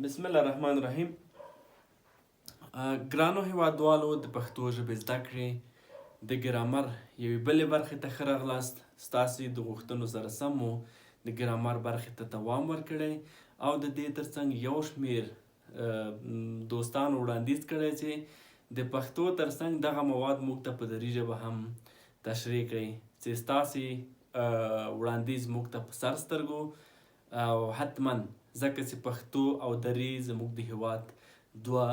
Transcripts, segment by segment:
بسم الله الرحمن الرحیم. ګرانو هیوادوالو، د پښتو ژبې زده کړې د ګرامر یوې بلې برخې ته ښه راغلاست. ستاسې د غوښتنو سره سم مو د ګرامر برخې ته دوام ورکړی او د دې ترڅنګ یو شمیر دوستانو وړاندیز کړی چې د پښتو ترڅنګ دغه مواد موږ ته په دري ژبه هم تشریح کړئ، چې ستاسې وړاندیز موږ ته په سر سترګو او حتما، ځکه چې پښتو او دري زموږ د هیواد دوه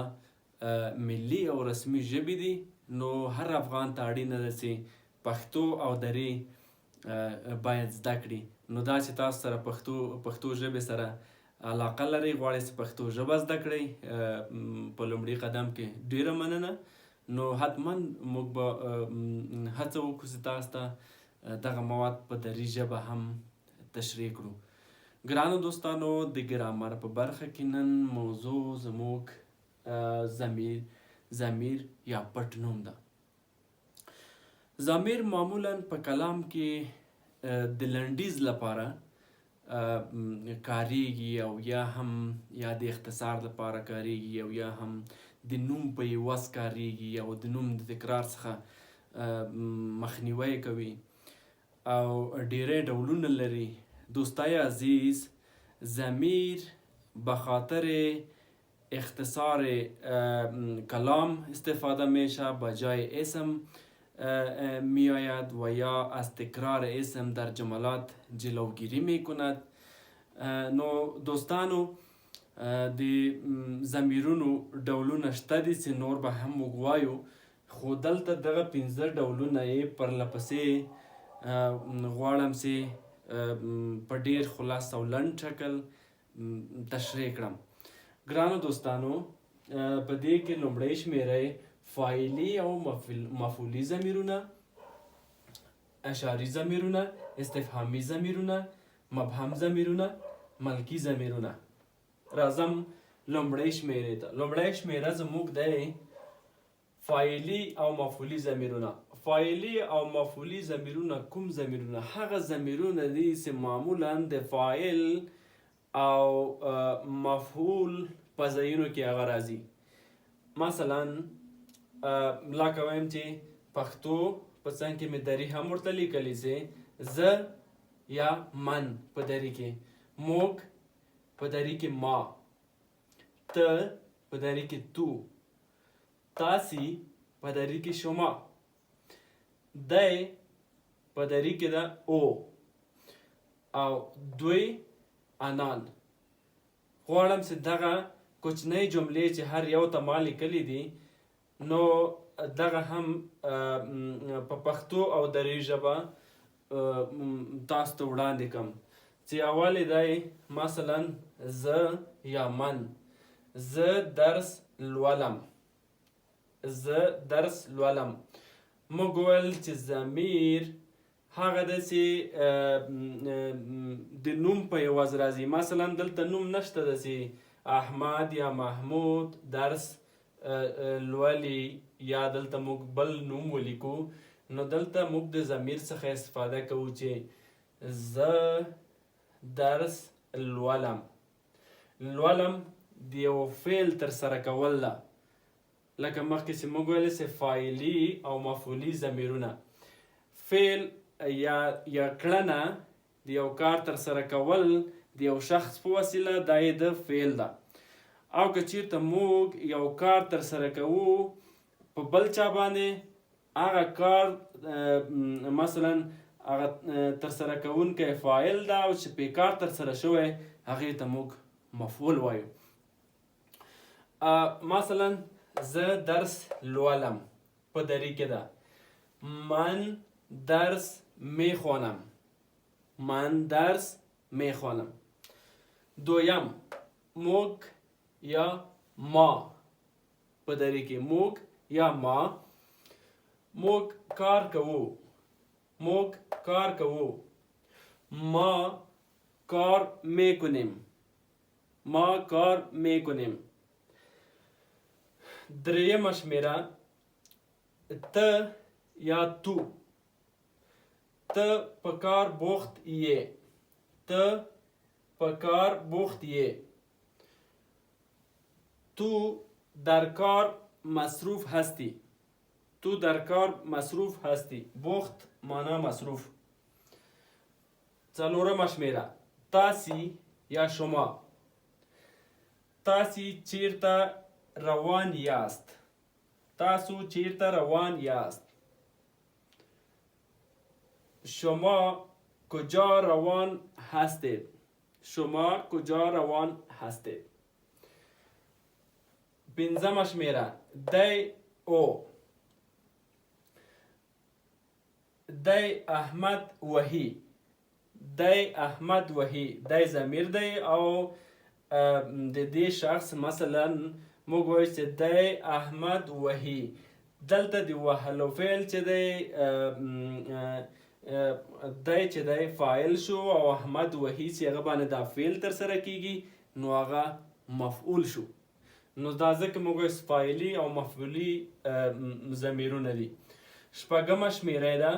ملي او رسمي ژبې دي، نو هر افغان ته اړینه ده چې پښتو او دري باید زده کړي. نو دا چې تاسو سره پښتو ژبې سره علاقه لرئ، غواړئ چې پښتو ژبه زده کړئ، په لومړي قدم کې ډیره مننه. نو حتما موږ به هڅه وکړو چې تاسو ته دغه مواد په دري ژبه هم تشریح کړو. ګرانو دوستانو، د ګرامر په برخه کې نن موضوع زموږ ضمیر یا پټ نوم ده. ضمیر معمولا په کلام کې د لنډیز لپاره کاریږي او یا هم یا د اختصار لپاره کاریږي او یا هم د نوم په عوض کاریږي او د نوم د تکرار څخه مخنیوی کوي او ډیری ډولونه لري. دوستای عزیز، ضمیر به خاطر اختصار کلام استفاده میشه، به جای اسم میآید و یا از تکرار اسم در جملات جلوگیری میکند. نو دوستانو، د ضمیرونو ډولونه شته دي چې نور به هم موږ وایو، خو دلته دغه پنځه ډولونه یې پرله پسې غواړم چې په ډیر خلاص او لنډ شکل تشریح کړم. ګرانو دوستانو، په دې کې لومړۍ شمیره فاعلي او مفعولي ضمیرونه، اشاري ضمیرونه، استفهامي ضمیرونه، مبهم ضمیرونه، ملکي ضمیرونه. راځم لومړۍ شمیرې ته. لومړۍ شمیره زموږ دی فاعلي او مفعولي ضمیرونه. فاعلي او مفعولي ضمیرونه کوم ضمیرونه؟ هغه ضمیرونه دي چې معمولا د فاعل او مفعول په ځایونو کې هغه راځي. مثلا لکه وایم چې پښتو په څنګ کې مې دري هم ورته لیکلي چې زه یا من په دري کې، موږ په دري کې ما، ته په دري کې تو، تاسی په دري کې شما، دی په دري کې ده او، او دوی انان. غواړم چې دغه کوچنۍ جملې چې هر یو ته ما لیکلي دي، نو دغه هم په پښتو او دري ژبه تاسو ته وړاندې کړم. چې اول یې دی مثلا زه یا من، زه درس لولم. زه درس لولم. موږ وویل چې ضمیر هغه دی چې د نوم په عوض راځي. مثلا دلته نوم نشته ده چې احمد یا محمود درس لولي، یا دلته موږ بل نوم ولیکو، نو دلته موږ د ضمیر څخه استفاده کوو چې زه درس لولم. لولم د یو فعل ترسره کول ده، لکه مخکې چې موږ ویل چې فاعلي او مفعولي ضمیرونه فعل یا کړنه د یو کار ترسره کول د یو شخص په وسیله، دا یې د فعل ده. او که چیرته موږ یو کار ترسره کوو په بل چا باندې، هغه کار مثلا هغه ترسره کوونکی فاعل ده او چې پې کار ترسره شوی هغې ته موږ مفعول وایو. مثلا زه درس لولم په دري کې ده من درس میخوانم. من درس میخوانم. دویم موږ یا ما په دري کې، موږ یا ما، موږ کار کوو. موږ کار کوو. ما کار میکنیم. ما کار میکنیم. درېیمه شمېره ته یا تو، ته په کار بوخت یې. ته په کار بوخت یې. تو در کار مصروف هستی. تو در کار مصروف هستی. بوخت معنا مصروف. څلورمه شمیره تاسی یا شما. تاسی چیرته روان یاست. تاسو چیرته روان یاست. شما کجا روان هستید. شما کجا روان هستید. پنځمه شمیره دی او. دی احمد وهي. دی احمد وهي. دی ضمیر دی او د دې شخص مثلا موږ وایو چې دی احمد وهي. دلته د وهلو فعل چې دی دی چې دی فاعل شو او احمد وهي چې هغه باندې دا فعل ترسره کیږي نو هغه مفعول شو. نو دا ځکه موږ وایو فاعلي او مفعولي ضمیرونه دي. شپږمه شمیره ده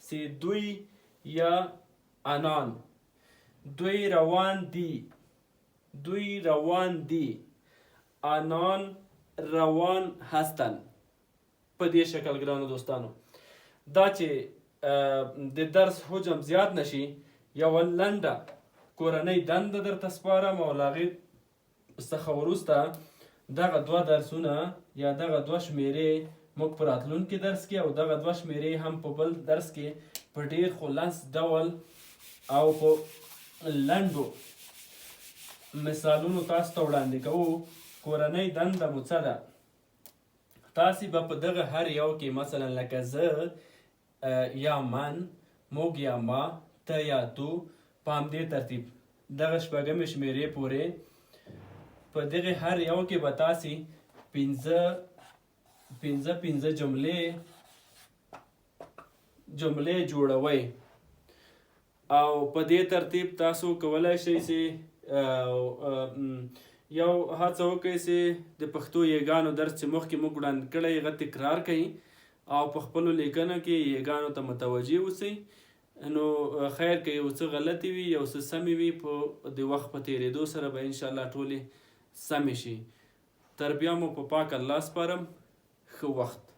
چې دوی یا انان. دوی روان دي. دوی روان دي. انان روان هستن. په دې شکل ګرانو دوستانو دا چې د درس حجم زیات نشي یوه لنډه کورنۍ دنده درته سپارم او له هغې څخه وروسته دغه دوه درسونه یا دغه دوه شمیرې موږ په راتلونکي درس کې او دغه دوه شمیرې هم په بل درس کې په ډیر خلاص ډول او په لنډو مثالونو تاسو ته وړاندې کوو. کورنۍ دنده مو څه ده؟ تاسې به په دغه هر یو کې مثلا لکه زه یا من، موږ یا ما، ته یا تو، په همدې ترتیب دغه شپږمې شمیرې پورې په دغه هر یو کې به تاسې پنځه پنځه پنځه جملې جوړوئ او په دې ترتیب تاسو کولای شئ چې یو هڅه وکړئ چې د پښتو یګانو درس چې مخکې موږ وړاندې کړی هغه تکرار کړئ او په خپلو لیکنو کې یګانو ته متوجه اوسئ. نو خیر که یو څه غلطې وي یو څه سمې وي په د وخت په تېرېدو سره به انشاءالله ټولې سمې شي. تر بیا مو په پاک الله سپارم. ښه وخت.